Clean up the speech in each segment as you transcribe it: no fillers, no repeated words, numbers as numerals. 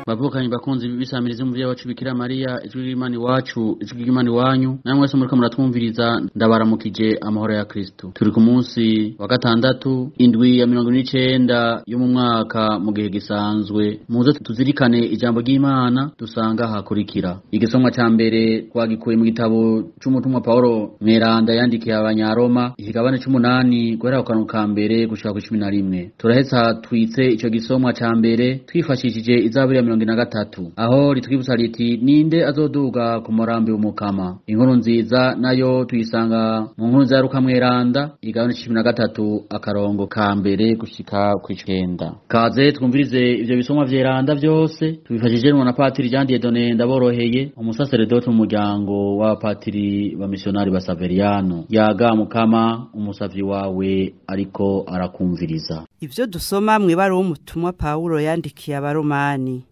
Bavukanyi bakunzi bisamiriza umuvyeyi wacu Bikira Mariya, ijwi ry'Imana iwacu, ijwi ry'Imana iwanyu, namwe mwese muriko muratwumviriza, ndabaramukije amahoro ya Kristo. Turi ku munsi wa gatandatu, indwi ya 49 yo mu mwaka mu gihe gisanzwe. Muze tuzirikane ijambo ry'Imana dusanga hakurikira. Igisomwa ca mbere twagikuye mu gitabo c'umutumwa Paulo Mweranda yandikiye Abanyaroma, ikigabane c'umunani guhera ku kantu ka mbere gushika ku 11. Turaheza twitse ico gisomwa ca mbere twifashishije Izaburi ya 43, aho ritwibutsa riti: ninde azoduga ku murambi w'Umukama? Inkuru nziza nayo tuyisanga mu nkuru za Luka Mweranda, igabane 13 akarongo ka mbere gushika ku 9. Kaze twumvirize ivyo bisomwa vyeranda vyose tubifashije na Patiri Jean Dieudonné Ndaboroheye, umusaseredoti mu muryango w'abapatiri ba missionari ba Saveriano. Yaga Mukama, umusavyi wawe ariko arakumviriza. Ivyo dusoma mw'ibaruwa w'umutumwa Paulo yandikiye Abaromani.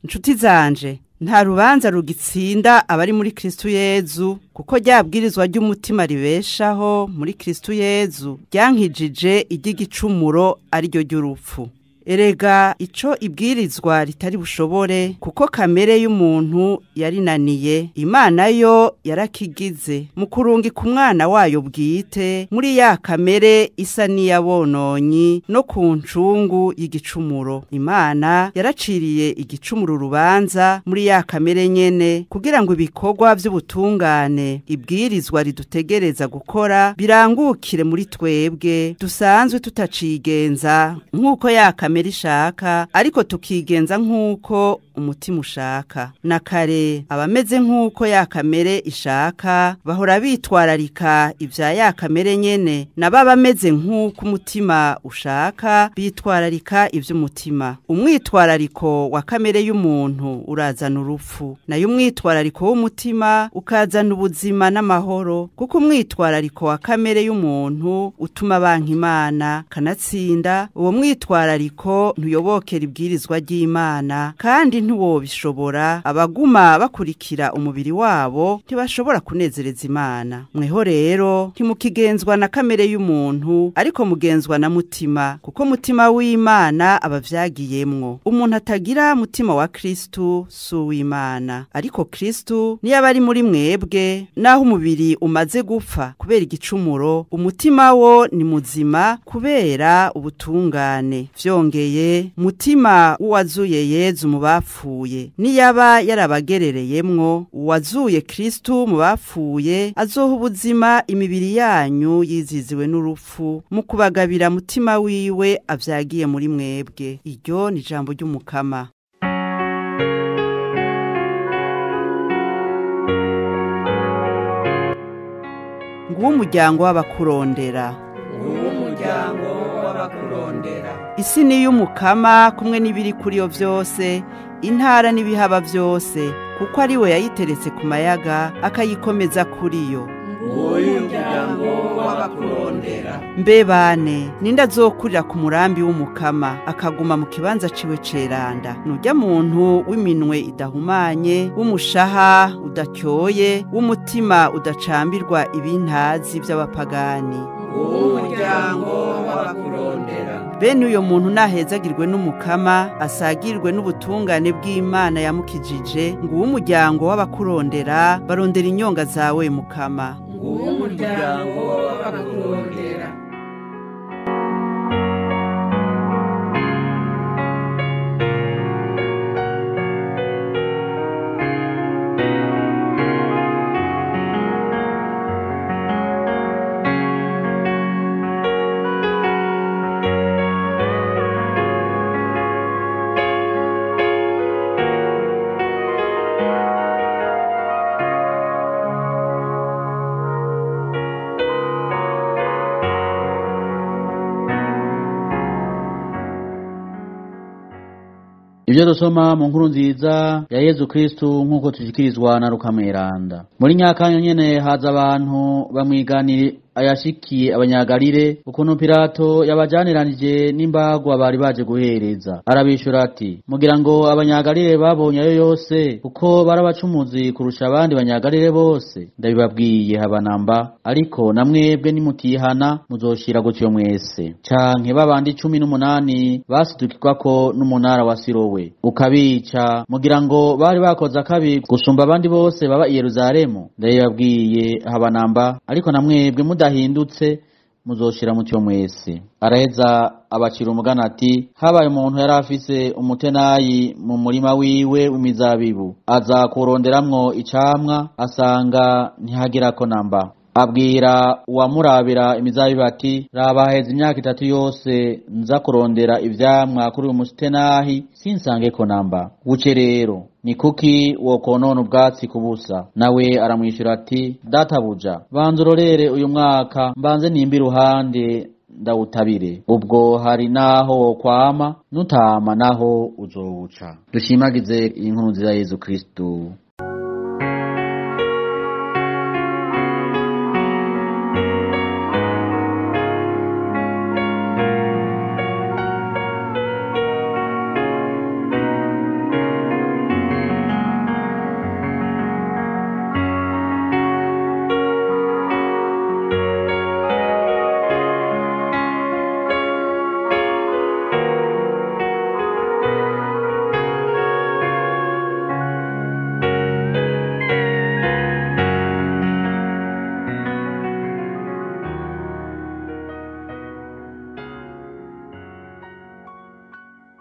Nshuti zanje, nta rubanza rugitsinda abari muri Kristu Yezu, kuko ryabwirizwa ry'umutima ribeshaho muri Kristu Yezu ryankijije iry'igicumuro ariryo ry'urupfu. Erega ico ibwirizwa ritari bushobore, kuko kamere y'umuntu yarinaniye, Imana yo yarakigize mu kurungika umwana wayo bwite muri ya kamere isa n'iyabononyi no ku ncungu y'igicumuro. Imana yaraciriye igicumuro urubanza muri ya kamere nyene, kugira ngo ibikorwa vy'ubutungane ibwirizwa ridutegereza gukora birangukire muri twebwe dusanzwe tutacigenza nk'uko ya kamere ishaka, ariko tukigenza nk'uko umutima ushaka. Na kare abameze nk'uko ya kamere ishaka bahora bitwararika ivya ya kamere nyene, nabo abameze nk'uko umutima ushaka bitwararika ivy'umutima. Umwitwarariko wa kamere y'umuntu urazana urupfu, nayo umwitwarariko w'umutima ukazana ubuzima n'amahoro, kuko umwitwarariko wa kamere y'umuntu utuma banka Imana kanatsinda. Uwo mwitwarariko ntuyobokera ibwirizwa ry'Imana, kandi ntiwobishobora. Abaguma bakurikira umubiri wabo ntibashobora kunezereza Imana. Mweho rero ntimukigenzwa na kamere y'umuntu, ariko mugenzwa na mutima, kuko mutima w'Imana abavyagiyemwo. Umuntu atagira mutima wa Kristu si uw'Imana, ariko Kristu niyo aba ari muri mwebwe, naho umubiri umaze gupfa kubera igicumuro, umutima wo ni muzima kubera ubutungane. Vyongeye, mutima w'uwazuye Yezu mu bapfuye niyaba yarabagerereyemwo, uwazuye Kristu mu bapfuye azoha ubuzima imibiri yanyu yiziziwe n'urupfu, mu kubagabira mutima wiwe avyagiye muri mwebwe. Iryo ni ijambo ry'Umukama. Nguwo umuryango w'abakurondera. Nguwo umuryango w'abakurondera. Isi ni iy'Umukama kumwe n'ibiri kuri yo vyose, intara n'ibihaba vyose, kuko ari we yayiteretse ku mayaga akayikomeza kuri yo. Nguwo umuryango w'abakurondera. Mbe bane, ninde azokurira ku murambi w'Umukama akaguma mu kibanza ciwe ceranda? Nurya muntu w'iminwe idahumanye, w'umushaha udacyoye, w'umutima udacambirwa ibintazi vy'abapagani. Nguwo umuryango w'abakurondera. Bene uyo muntu nahezagirwe n'Umukama, asagirwe n'ubutungane bw'Imana yamukijije. Nguwo umuryango w'abakurondera, barondera inyonga zawe Mukama. Nguwo umuryango w'abakurondera. Ibyo dusoma mu nkuru nziza ya Yezu Kristu nk'uko tushikirizwa na Luka Mweranda. Muri nyakanya nyene haza abantu bamwiganira ayashikiye abanyagalile, ukuntu Pilato yabajaniranije n'imbagwa bari baje guhereza. Arabishura ati: mugira ngo abanyagalile babonye ayo yose, kuko barabacumuzi kurusha abandi banyagalile bose? Ndabibabwiye habanamba, ariko namwebwe nimutihana muzoshira gutyo mwese. Canke babandi 18 basidukirwako n'umunara wa Sirowe ukabica, mugira ngo bari bakoze akabi gusumba abandi bose baba i Yerusalemu? Ndabibabwiye habanamba, ariko namwebwe mudahindutse muzoshira mutyo mwese. Araheza abacira umugani ati: habaye umuntu yari afise umutenayi mu murima wiwe w'imizabibu, aza kuronderamwo icamwa, asanga ntihagirako namba. Abwira uwamurabira imizabibu ati: raba haheze imyaka 3 yose nza kurondera ivyamwa kuri uyu mutenahi, sinsangeko namba. Buce rero ni kuki wokonona ubwatsi kubusa? Nawe aramwishura ati: databuja, banza urorere uyu mwaka, mbanze nimba iruhande ndawutabire, ubwo hari naho wokwama, nutama naho uzowuca. Dushimagize inkuru nziza ya Yezu Kristu.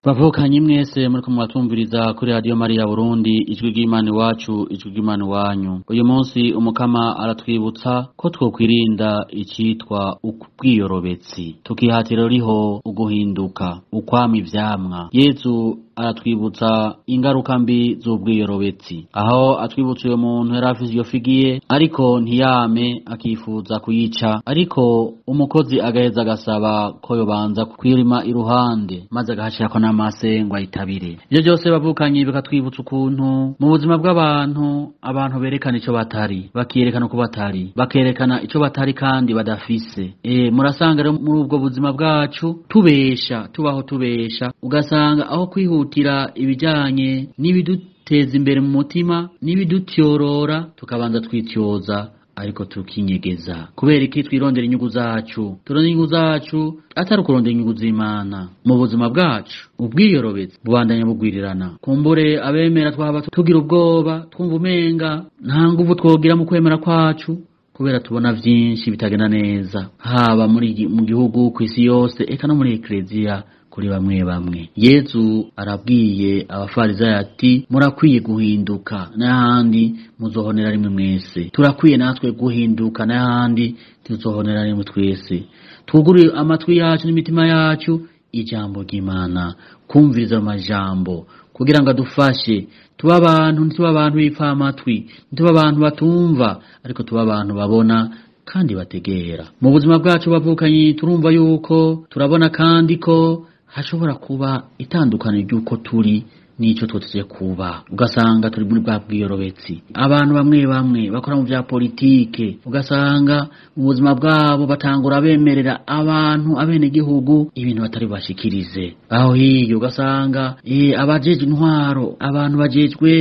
Bavukanye mwese muriko muratumviriza kuri Radio Maria Burundi, ijwi ry'Imana iwacu, ijwi ry'Imana iwanyu. Uyu munsi umukama aratwibutsa ko twokwirinda icitwa ubwiyorobetsi, tukihatira riho uguhinduka, ukwama ivyamwa. Yezu aratwibutsa ingaruka mbi z'ubwiyorobetsi, aho atwibutsa uyo muntu yari afise iyo figiye ariko ntiyame, akifuza kuyica, ariko umukozi agaheza agasaba ko yobanza kwirima iruhande, maze agahashirako n'amase ngo ayitabire. Ivyo byose bavukanye bikatwibutsa ukuntu mu buzima bw'abantu, abantu berekana ico batari, bakiyerekana uko batari, bakerekana ico batari kandi badafise. Murasanga rero muri ubwo buzima bwacu tubesha, tubaho tubesha, ugasanga aho kwihutira ibijanye n'ibiduteza imbere mu mutima n'ibidutyorora, tukabanza twityoza ariko tukinyegeza. Kubera iki? Twirondera inyungu zacu, turondera inyungu zacu atari ukurondera inyungu z'Imana. Mu buzima bwacu ubwiyorobetsi bubandanya bugwirirana. Kumbure abemera twaba tugira ubwoba, twumva umenga nta nguvu twogira mu kwemera kwacu, kubera tubona vyinshi bitagenda neza, haba muri mu gihugu, kw'isi yose, eka no muri ekleziya kuri bamwe bamwe. Yezu arabwiye abafarizayo ati: murakwiye guhinduka, n'ahandi muzohonera rimwe mwese. Turakwiye natwe guhinduka, n'ahandi tuzohonera rimwe twese. Twugurure amatwi yacu n'imitima yacu ijambo ry'Imana, kumviriza amajambo kugira ngo adufashe tuba abantu, ntituba abantu bipfa amatwi, ntituba abantu batumva, ariko tuba abantu babona kandi bategera. Mu buzima bwacu bavukanye turumva yuko turabona kandi ko hashobora kuba itandukano ry'uko turi n'ico twoteze kuba, ugasanga turi muri bwa bwiyorobetsi. Abantu bamwe bamwe bakora mu vya politike, ugasanga mu buzima bwabo batangura bemerera abantu abenegihugu ibintu batari bashikirize. Aho hiyo ugasanga abajejwe intwaro, abantu bajejwe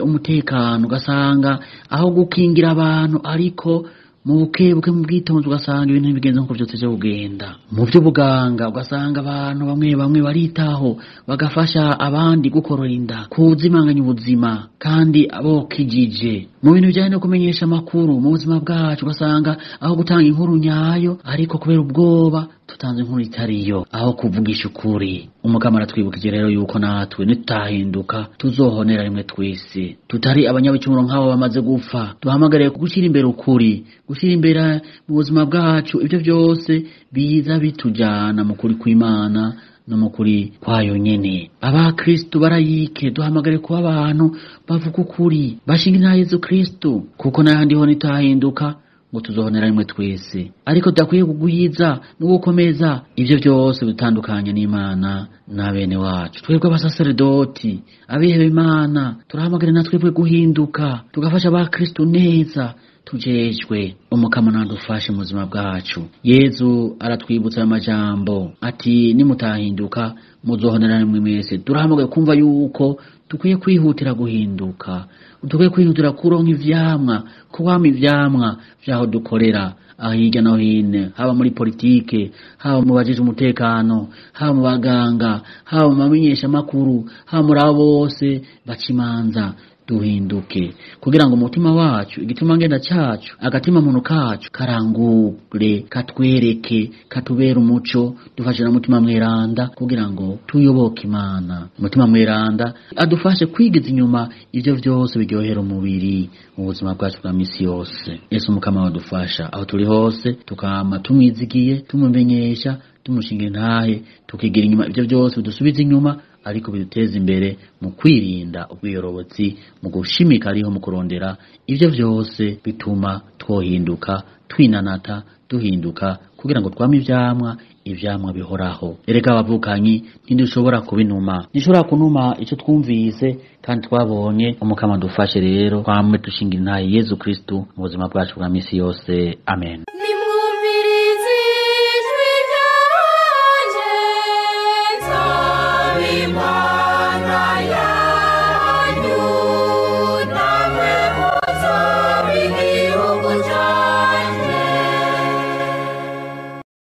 umutekano, ugasanga aho gukingira abantu ariko mu bukebuke, mu bwitonzi, ugasanga ibintu bigenze nkuko vyoteze kugenda. Mu vy'ubuganga ugasanga abantu bamwe bamwe baritaho bagafasha abandi gukorora inda, kuzimanganya ubuzima kandi abokijije. Mu bintu bijanye no kumenyesha amakuru mu buzima bwacu, ugasanga aho gutanga inkuru nyayo, ariko kubera ubwoba tutanze inkuru itariyo, aho kuvugisha ukuri. Umukama aratwibukije rero yuko natwe nitutahinduka tuzohonera rimwe twese, tutari abanyabicumuro nk'abo bamaze gupfa. Duhamagariye gushyira imbere ukuri, gushyira imbere mu buzima bwacu ibyo byose biza bitujana mu kuri kw'Imana no mu kuri kwayo nyene. Abakristu barayike, duhamagare kuba abantu bavuga ukuri, bashinga intahe Yezu Kristu, kuko n'ahandi ho nitahinduka ngo tuzohonera rimwe twese. Ariko tudakwiye kugwiza no gukomeza ivyo byose bitandukanye n'Imana na bene wacu. Twebwe abasaseredoti, abiheba Imana, turahamagara na twebwe guhinduka, tugafasha abakristu neza, tujejwe. Umukama nadufashe mu buzima bwacu. Yezu aratwibutsa ayo majambo ati nimutahinduka muzohonerana mwe mwese. Turahamagaye kumva yuko dukwiye kwihutira guhinduka, dukwiye kwihutira kuronka ivyamwa, kuwama ivyamwa vyaho dukorera aho hirya no hino, haba muri politike, haba mu bajejwe umutekano, haba mu baganga, haba mu bamenyeshamakuru, haba muri abo bose baca imanza. Duhinduke kugira ngo umutima wacu, igituma ngenda cyacu, agatima muntu kacu karangure, katwereke, katubere umuco. Dufashe na mutima mweranda kugira ngo tuyoboke Imana. Umutima mweranda adufashe kwigiza inyuma ivyo vyose biryohera umubiri mu buzima bwacu bwa misi yose. Yesu Mukama wadufasha aho turi hose, tukama tumwizigiye, tumumenyesha, tumushinga intahe, tukigira inyuma ivyo vyose bidusubiza inyuma ariko biduteza imbere mu kwirinda ubwiyorobotsi, mu gushimika ariho, mu kurondera ivyo vyose bituma twohinduka, twinanata, duhinduka kugira ngo twame ivyamwa, ivyamwa bihoraho. Erega abavukanyi, ntidushobora kubinuma, ntidushobora kunuma ico twumvise kandi twabonye. Umukama dufashe rero twame dushinga intahe Yezu Kristu mu buzima bwacu bwa misi yose. Amen.